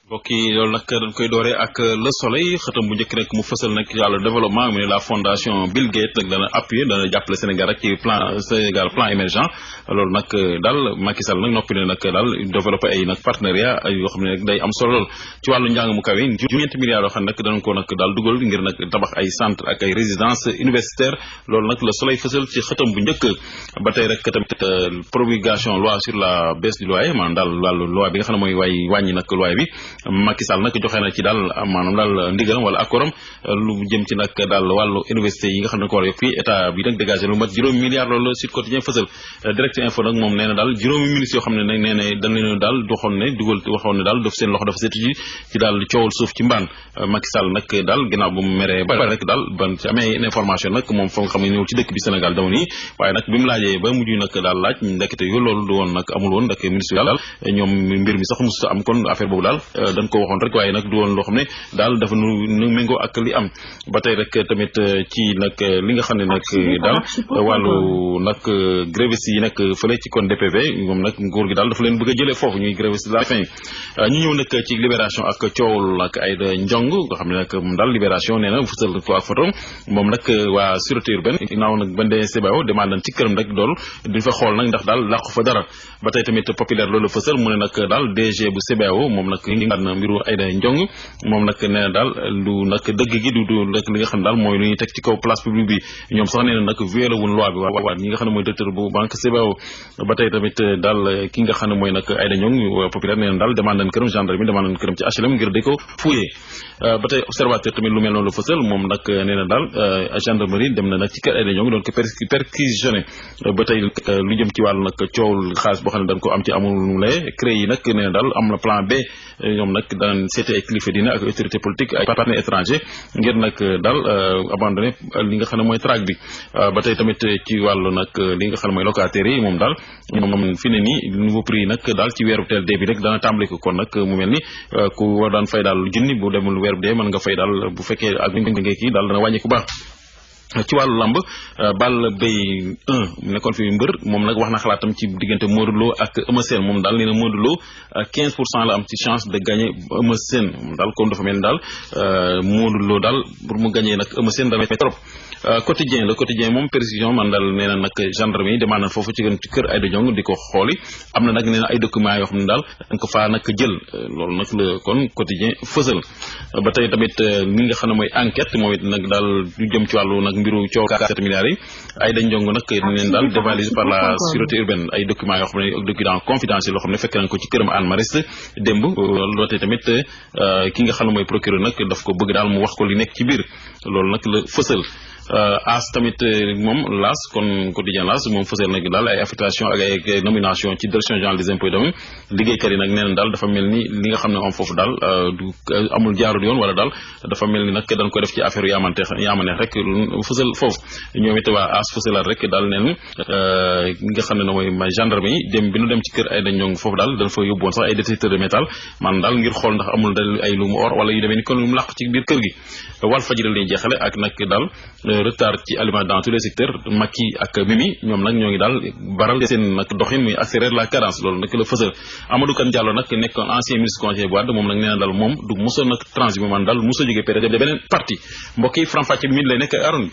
mbokk yi loolu nag dañ koy dooree ak Le Soleil xëtam bu njëkk nag mu fësal nag yàlla développement mu ne la fondation Bill Gates nag dana appuyer dana jàppale Sénégal rek ci plan émergent loolu nag daal Macky Sall nag noppi ne nag daal développé ay nag partenariat yoo xam ne nag day am solo lool ci wàllu njàng mu kawe juróom-ñeenti milliards yoo xam ne nag danañ ko nag daal dugal ngir nag tabax ay centre ak ay résidence universitaire loolu nag Le Soleil fësal ci xëtam bu njëkk ba tey rek tamit promulgation loi sur la baisse du loyer maanaam daal wàllu loi bi nga xam ne mooy wàññi nag loyer bi Macky Sall nag joxe na ci daal maanaam daal ndigalam wala accordam lu jëm ci nag daal wàllu université yi nga xam ne ko war a yokk fii état bi nag dégagé lu mat juróomi milliards loolu Sud Quotidien fësal Direct Info nag moom nee na daal juróomi ministres yoo xam ne nag nee na dañ leen daal waxoon ne daal daf seen loxo dafa seetu ci daal coowul suuf ci mbaan Macky Sall nag daal ginnaaw bu mu meree ba rek daal ban ci amee information nag moom fa nga xam ne ñëw ci dëkk bi Sénégal jamono yi waaye nag bi mu laajee ba mujj nag daal laaj ndekete yu loolu du woon nag amul woon ndax ministre yi daal ñoom mbir mi sax musu am kon affaire boobu daal dañ ko waxoon rek waaye nag du woon loo xam ne daal dafa nu méngoo ak li am ba tey rek tamit ci nag li nga xam ne nag daal wàllu nag grévistes yi nag fële ci kon DPV moom nag nguur gi daal dafa leen bëgg a jëlee foofu ñuy grévistes la fin ñu ñëw nag ci libération ak coowul nag Aïda Ndiong nga xam ne nag moom daal libération nee na fësal ko ak photo moom nag waa sûreté urbaine ginnaaw nag ban dee CBAO demande nañ ci këram rek dool duñ fa xool nag ndax daal làqu fa dara ba tey tamit populaire loolu fësal mu ne nag daal DG bu CBAO moom nag na mbiru Aïda Ndiong moom nag nee na daal lu nag dëgg gi du nag li nga xam ne daal mooy lu ñuy teg ci kaw place publique bi ñoom sax nee na nag violé wuñ loi bi waa ñi nga xam ne mooy directeur bu banque CBAO ba tey tamit daal ki nga xam ne mooy nag Aïda Ndiong populaire nee na daal demande nañ këram gendarmerie demande nañ këram ci HLM ngir di ko fouillé ba tey observateur tamit lu mel noonu la fësal moom nag nee na daal gendarmerie dem na nag ci kër Aïda Ndiong doon ko perquisitionné ba tey lu jëm ci wàllu nag coowul xaalis boo xam ne dañ ko am ci amul lay CREI yi nag nee na daal am na plan B ñoom nag daan seeti ay kilifa dina ak autorité politique ay partenaires étrangers ngir nag daal abandonné li nga xam ne mooy traque bi ba tey tamit ci wàllu nag li nga xam ne mooy locataires yi moom daal moom fi ne nii nouveau prix nag daal ci weeru teel dee bi rek dana tàmbali ko kon nag mu mel ni ku war daan fay daal junni bu demul weeru dee mën nga fay daal bu fekkee ak nga kii daal dana wàññi ku baax ci wàllu lamb Balla Gaye 1 nekkoon fi mbër moom nag wax na xalaatam ci diggante Modou Lo ak Eumeu Sène moom daal nee na Modou Lo 15% la am ci chance de gagner Eumeu Sène moom daal comme dafa mel ni daal Modou Lo daal pour mu gagner nag Eumeu Sène dafay trop quotidien le quotidien moom précision man daal nee na nag gendarme yi demande na foofu ci kër Aïda Ndiong di ko xooli am na nag nee na ay documents yoo xam ne daal dañ ko faa nag jël loolu nag la kon quotidien fësal ba tey tamit li nga xam ne mooy enquête moom it nag daal du jëm ci wàllu nag mbiru coow 47 milliards yi Aïda Ndiong nag leen daal dévalisé par la sûreté urbaine ay documents yoo xam ne documents confidentiels yoo xam ne fekk nañ ko ci këram Anne Maris démb loolu tey tamit ki nga xam ne mooy procureur nag daf ko bëgg daal mu wax ko li nekk ci biir loolu nag la fësal as tamit moom laas kon quotidien laas moom fësal nag daal ay affectation ak ay nomination ci direction générale des impôts et domaines liggéeykat yi nag nee na daal dafa mel ni li nga xam ne am foofu daal du amul jaarul yoon wala daal dafa mel ni nag dañ ko def ci affaire yaamaneex rek fësal foofu ñoom it waa as fësalal rek daal neen li nga xam ne mooy gendarme yi dem bi nu dem ci kër Aïda Ndiong foofu daal dañ fa yóbbu woon sax ay détecteur de métal maanaam daal ngir xool ndax amul dal ay lu mu or wala yu demee ni kon lu mu làq ci biir kër gi Walf Fadjri lañuy jeexale ak nag daal retard ci aliment dans tous les secteurs Macky ak Mimi ñoom nag ñoo ngi daal baral seen nag doxin muy accélérer la cadence loolu nag la fësal Amadou Kane Diallo nag nekkoon ancien ministre conseiller bu Wade moom nag nee na daal moom du mosoon nag transhumé man daal mosoo jógee période de beneen parti mbokk yi faram-fàcce bi mi lay nekk aron